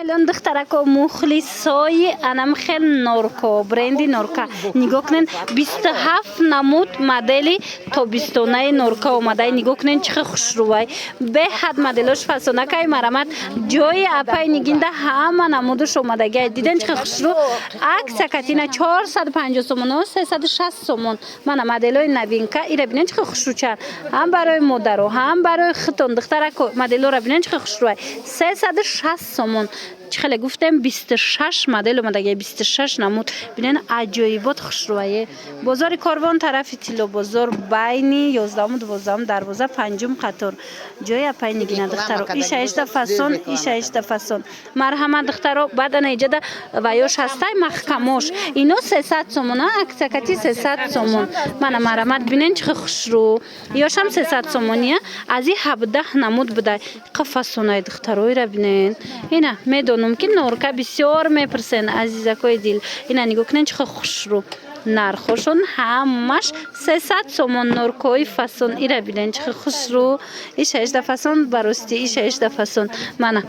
Мелон, духтарако, мухлисои анам хел норко, бренди Норка, нигоҳ кунен, 27 намуд модели тобистонаи Норка омадай. Нигоҳ кунен, чӣ хел хушрӯвай, беҳад моделош фасонакай. Марамат, ҷои апай Нигинда ҳама намудуш омадагиай. Диден, чӣ хел хушрӯ? Акция катина 450 сомон, 360 сомон. Мана моделои новинка, ира бинен, чӣ хел хушрӯчан, ҳам барои модаро, ҳам барои хитон. Духтарако, моделора бинен, чӣ хел хушрӯвай, 360 сомон. Чӣ хеле гуфтем, 26 модел омадагия, 26 намуд. Бинен, аҷоибот хушрӯвае. Бозори Корвон, тарафи Тиллобозор, байни 11-уму 12-ум дарвоза, панҷум қатор, ҷои апай Нигина. Духтаро, ишаишта фасон, ишаишта фасон. Марҳамат, духтаро. Баъд ана иҷада ваёш ҳастай, маҳкамош. Ино 300 сомона, акция кати 300 сомон. Мана, марҳамат, бинен, чӣ хел хушрӯ. Ёшам 300 сомония. Аз и 17 намуд буда. Қа фасонаи, духтароира бинен. Ина медонум, ки Норка бисёр мепурсен, азизакои дил. Ина нигоҳ кунен, чӣ хел хушрӯ. Нархошон ҳамаш 300 сомон. Норкои фасон, ира бинен, чӣ хел хушрӯ. Ишаишда фасон, барости ишаишда фасон. Мана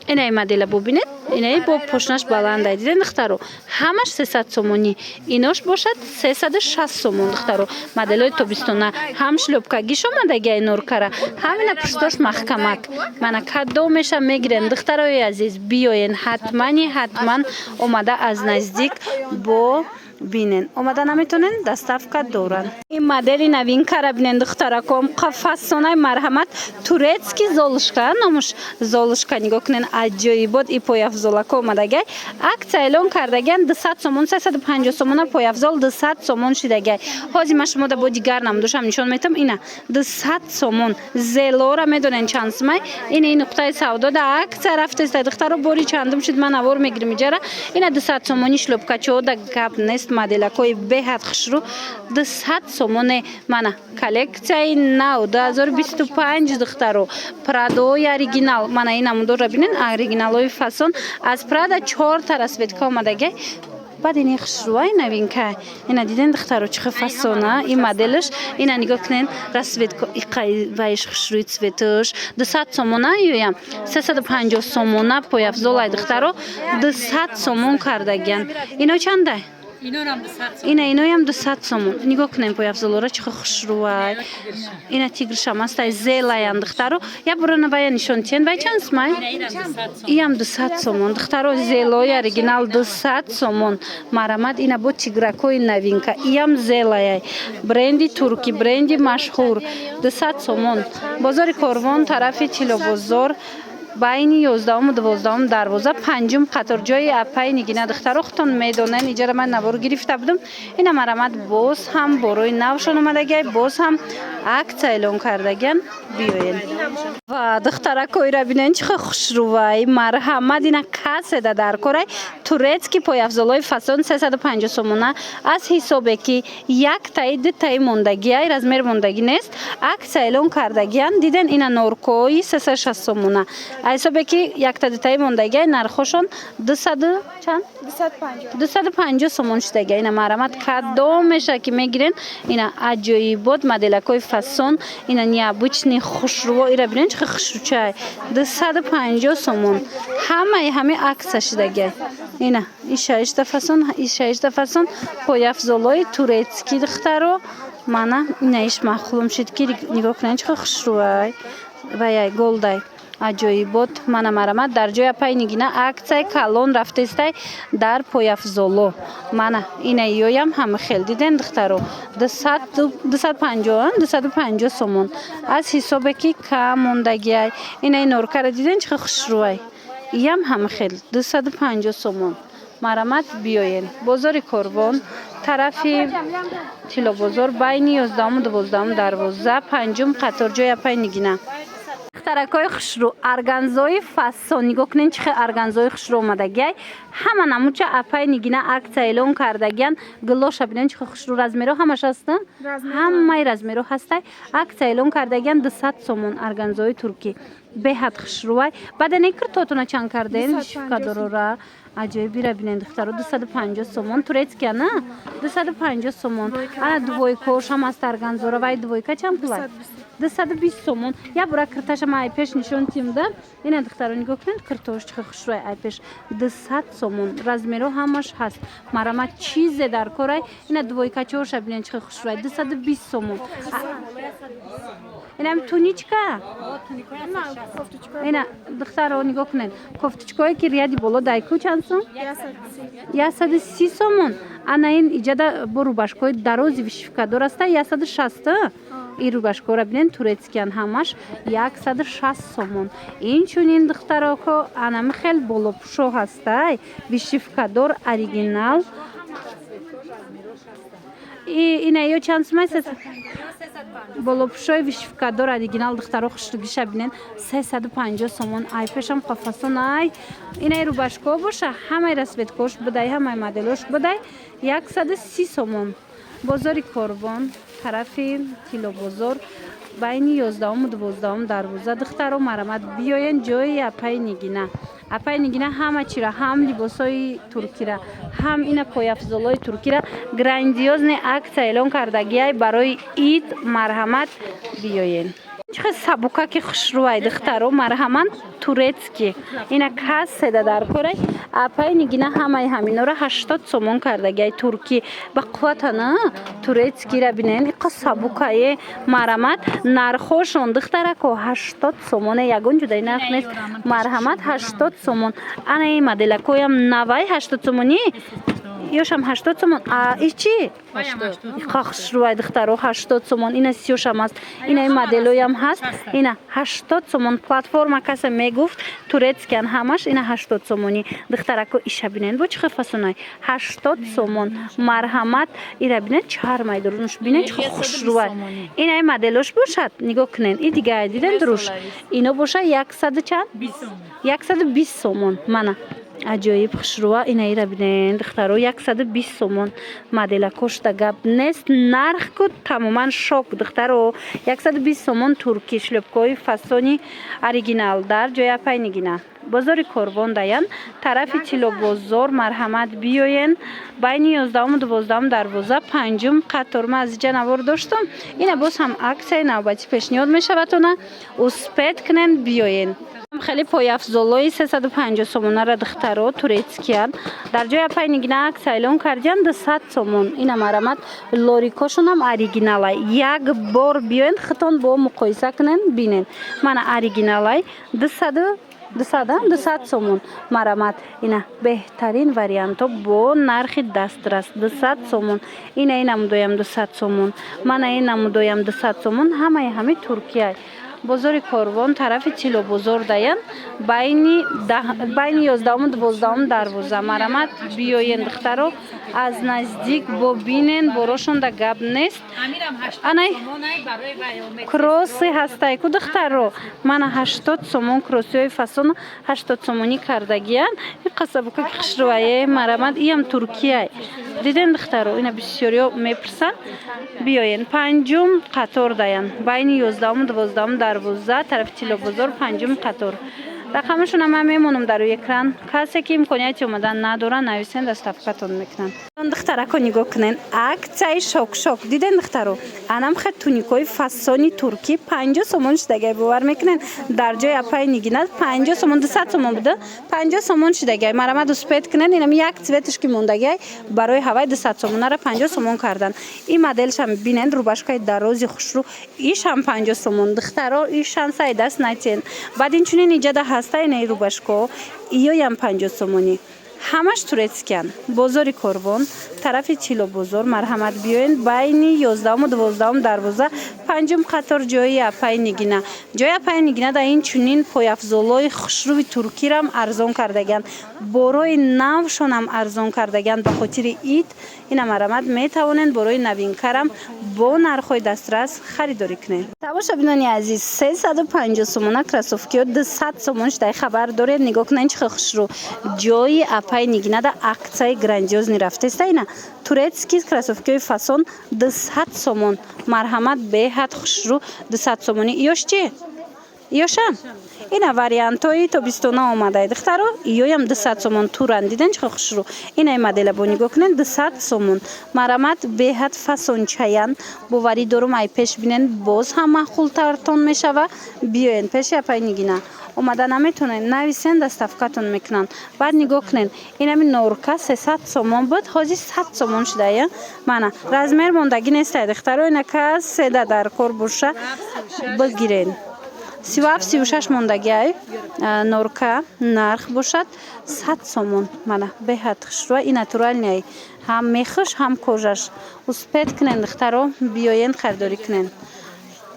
инаи модела бубинед, инаи бо пошнаш баландай. Диден, духтаро, ҳамаш 300 сомонӣ. Инош бошад 360 сомон. Духтаро, моделои тобистона, ҳам шлёпкагиш омадагиай Норкара, ҳам ина пуштош маҳкамак. Мана, кадомеша мегирен, духтарои азиз, биёен, ҳатмани ҳатман омада аз наздик бо бинен. Омада наметонен, доставка доранд. Ин модели новинкара бинен, духтараком, фасонаи. Марҳамат, турецкий Золушка номуш, Золушка. Нигоҳ кунен, аҷоибот. И пойафзолако омадагай, акция эълон кардагиан, 200 сомон, 350 сомона пойафзол 200 сомон шидагай. Ҳозир ман шумо да бо дигар намудошам нишон метам. Ина 200 сомон. Зелора медонен чанд сумай? Ина ин нуқтаи савдо да акция рафтеста, духтаро. Бори чандум шуд ман навор мегирим иҷара. Ина 200 сомони шлёпкачиҳо да гап нест, моделакҳои беҳад хушрӯ, 200 сомоне. Мана коллекцияи нав 2025, духтаро, Прадои оригинал. Мана ин намудорро бинен, оригиналҳои фасон аз Прада, чорта расцветка омадагай. Баъд ини хушрӯай, новинка. Ина диден, духтаро, чӣ хел фасона ин моделаш. Ина нигоҳ кунен, расцветка иқай вайш хушрӯи, цветаш. 200 сомона, ёям 350 сомона пойафзолай, духтаро, 200 сомон кардагиян. Ино чандай? Инонам 200 сом. Ина иноям 200 сомон. Нигоҳ кунем, пойафзолора чӣ хел хушрӯвай. Ина тигршам астай, зелаян, духтаро. Я бурана вая нишон тиен. Вай чанд сумай? Инам 200 сом. Иям 200 сомон, духтаро, зелои оригинал 200 сомон. Марамад, ина бо тигракои новинка, иям зелаяй, бренди турки, бренди машҳур, 200 сомон. Бозори Корвон, тарафи Тиллобозор, байни 11-уму 12-ум дарвоза, панҷум қатор, ҷои апаи Нигина. Духтаро, худтон медонен, иҷара ман навор гирифта будам. Ина, марамад, боз ҳам борои навшон омадагиай, боз ҳам акция эълон кардагиан, биёен. Ва духтаракоира бинен, чӣ хел хушрӯвай. Марҳамат, ина каседа дар корай турецкий пойафзолҳои фасон 350 сомона. Аз ҳисобе ки яктаи дутаи мондагиай, размер мондагӣ нест, акция эълон кардагиан. Диден, ина норкои 360 сомона. Аз ҳисобе ки якта дутаи мондагиай, нархошон дусаду чанд? 250. 250 сомон шудагия. Ина, марамат, кадомеша ки мегирен. Ина аҷоибот, моделакҳои фасон, ина необычный, хушрӯво. Ира бинен, чӣ хел хушрӯчай, 250 сомон. Ҳамаи ҳами акция шудагия. Ина ишаишта фасон, ишаишта фасон, пойафзолҳои турецкий. Духтаро, мана инаиш маъқулум шуд, ки нигоҳ кунен, чӣ хел хушрӯвай, ваяй голдай, аҷоибот. Мана, марамат, дар ҷои апай Нигина акцияи калон рафтестай дар пойафзоло. Мана ина ёям ҳама хел. Диден, духтаро, 250, 250 сомон, аз ҳисобе ки кам мондагиай. Инаи норкара диден, чӣ хел хушрӯвай, иям ҳама хел 250 сомон. Марамат, биёен. Бозори Корвон, тарафи Тиллобозор, байни 11-уму 12-уму дарвоза, панҷум қатор, ҷои апай Нигина. Духтаракҳои хушрӯ, органзои фасон, нигоҳ кунен, чӣ хел органзои хушрӯ омадагиай. Ҳама намуча апай Нигина акция эълон кардагиян. Гулоша бинен, чӣ хел хушрӯ. Размеро ҳамаш ҳаста, ҳамаи размеро ҳастай. Акция эълон кардагиян, 200 сомон органзои туркӣ. Беҳад хушрӯвай. Баъда не, киртотона чанд карден? 250. Вышивкадорора аҷоибира бинен, духтаро, 250 сомон. Турецкия на, 250 сомон. Ана двойкошам аст, органзора. Вай двойка чанд пулай? 220 сомон. Я бура кирташа ма айпеш нишон тим да. Ина, духтаро, нигоҳ кунед, киртош чӣ хушрӯй. Айпеш 200 сомон. Размеро ҳамаш ҳаст, марама чизе дар корай. Ина двойкачоша бинен, чӣ хушрӯй, 220 сомон. Инам туничка. Ина, духтаро, нигоҳ кунед, кофточкое ки ряди боло дайку чанд сом? 130 сомон. Ана ин иҷада бо рубашкои дарози вышивкадор аста, 160. Ин рубашкора бинен, турецкиян, ҳамаш 160 сомон. Инчунин, духтароко, анами хел болопӯшо ҳастай, вышивкадор, оригинал. Ина ё чанд сомай? Болопӯшои вышивкадор оригинал, духтаро, хушругиша бинен, 350 сомон. Ай пешам қафасон ай. Инаи рубашко боша, ҳамаи расцветкош будай, ҳамаи моделош будай, 130 сомон. Бозори Корвон, тарафи Тиллобозор, байни 11-уму 12-ум дарвоза. Духтаро, марамат, биёен ҷои апаи Нигина. Апаи Нигина ҳама чира, ҳам либосҳои туркира, ҳам ина пойафзолҳои туркира грандиозный акция эълон кардагиай барои ид. Марҳамат, биёен. Чӣ хел сабукаки хушрӯай, духтаро, марҳамат, турецкий. Ина касседа дар корай, апаи Нигина ҳамаи ҳаминора 80 сомон кардагиай. Туркӣ ба қуввата на, турецкийра бинен, иқа сабукае. Марҳамат, нархошон, духтарако, 80 сомоне, ягон ҷудаи нарх нест. Марҳамат, 80 сомон. Ана ин моделакоям навай 80 сомонӣ, ёшам 80 сомон. А и чӣ иқа хушрӯай, духтаро, 80 сомон. Ина сиёшам аст, ина ин моделоям ҳаст, ина 80 сомон. Платформа касе мегуфт, турецкиян ҳамаш, ина 80 сомонӣ. Духтарако, иша бинен, бо чӣ хел фасонай, 80 сомон. Марҳамат, ира бинен, чармай дурунуш бинен, чӣ хел хушрӯай. Ина ин моделош бошад, нигоҳ кунен, и дигар диден дуруш. Ино боша яксаду чанд? 120 сомон. Мана аҷоиб хушрӯа. Ина ира бинен, духтаро, 120 сомон. Моделакошта гап нест, нарх ку тамоман шок. Духтаро, 120 сомон, турки, шлёпкои фасони оригинал дар ҷои апай Нигина, бозори Корвон даян, тарафи Тиллобозор. Марҳамат, биёен, байни 11-уму 12-ум дарвоза, панҷум қатор. Ма аз иҷа навор доштам. Ина боз ҳам аксияи навбатӣ пешниҳод мешавадона, успеть кунен, биёен. Хеле пойафзолои 350 сомонара, духтаро, турецкиян, дар ҷои апай Нигина аксия эълон кардиян, 200 сомон. Ина марамат, лорикошонам оригиналай. Як бор биёен, хитон бо муқоиса кунен, бинен. Мана оригиналай, дусаду дусада 200 сомон. Марамат, ина беҳтарин вариантҳо бо нархи дастрас, 200 сомон. Ина ин намудоям 200 сомон, мана ин намудоям 200 сомон. Ҳамаи ҳами Туркия. Бозори Корвон, тарафи Тиллобозор даян, байни 11-уму 12-ум дарвоза. Марамат, биёен, духтаро, аз наздик бо бинен, борошонда гап нест. Анай кроссы ҳастай ку, духтаро, мана 80 сомон. Кроссиҳои фасон 80 сомонӣ кардагиян. Қасабука ки хушрӯае, марамат, иам туркияй. Диден, духтаро, ина бисёриҳо мепурсанд. Биёен, панҷум қатор даян, байни 11-уму 12-ум дарвоза, тарафи Тиллобозор, панҷум қатор. Рақамашона ман мемонам дар рӯи экран. Касе ки имконияти омадан надорад, нависен, доставкатон мекунанд. Духтарако, нигоҳ кунен, аксияи шок-шок. Диден, духтаро, анам хел туникои фасони туркӣ 50 сомон шудагай. Бовар мекунен, дар ҷои апаи Нигина 50 сомон. 200 сомон буда, 50 сомон шудагай. Марамат, успеть кунен. Инам як цветаш ки мондагай барои ҳавай, 200 сомонара 50 сомон кардан. Ин моделшам бинен, рубашкаи дарози хушрӯ, ишам 50 сомон. Духтаро, иш шансаи даст натиҳен. Баъд инчунин иҷада ҳаста инаи рубашко, иёям 50 сомонӣ. Ҳамаш турецкиян. Бозори Корвон, тарафи Тиллобозор. Марҳамат, биёен, байни 11-уму 12-ум дарвоза, панҷум қатор, ҷои апаи Нигина. Ҷои апаи Нигина дар ин чунин пойафзолҳои хушрӯи туркирам арзон кардагианд, борои навшонам арзон кардагианд ба хотири ид. Ина марамат, метавонед борои новинкарам бо нархҳои дастрас харидорӣ кунед. Тамошобинони азиз, 350 сомона кроссовкиҳо 200 сомон шудай, хабар доред? Нигоҳ кунед, чӣ хел хушрӯ. Ҷои апаи Нигинада аксияи грандиозный рафтеста. Ина турецкий кроссовкиҳои фасон 200 сомон. Марҳамат, беҳад хушрӯ, 200 сомонӣ. Иёш чи? Иёшам Ина вариантҳои тобистона омадай, духтаро. Иёям 200 сомон туран. Диден, чӣ хушрӯ? Инаи модела бо нигоҳ кунен, 200 сомон. Марамат, беҳад фасончаян. Боварӣ дорум, ай пеш бинен, боз ҳам маъқултартон мешава. Биёен пеши апай Нигина. Омада наметонед, нависен, доставкатон мекунанд. Баъд нигоҳ кунед, инами норка 300 сомон буд, ҳозир 100 сомон шудая. Мана, размер мондагӣ нестай, духтаро. Ина кас седа дар кор боша, бигирен. 37, 36 мондагиай норка, нарх бошад 100 сомон. Мана, беҳад хушрӯа и натуральный, ҳам мехаш, ҳам кожаш. Успеть кунен, духтаро, биёен, харидорӣ кунен.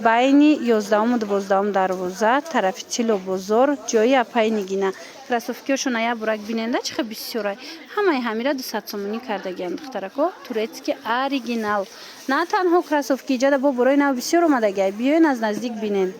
Байни 11-уму 12-ум дарвоза, тарафи Тило бозор, ҷои апаи Нигина. Кроссовкиҳошона як бурак биненда, чӣ хел бисёрай. Ҳамаи ҳамира 200 сомонӣ кардагиам, духтарако. Турецкий оригинал. На танҳо кроссовки, иҷада бо борои нав бисёр омадагиай. Биёен, аз наздик бинен.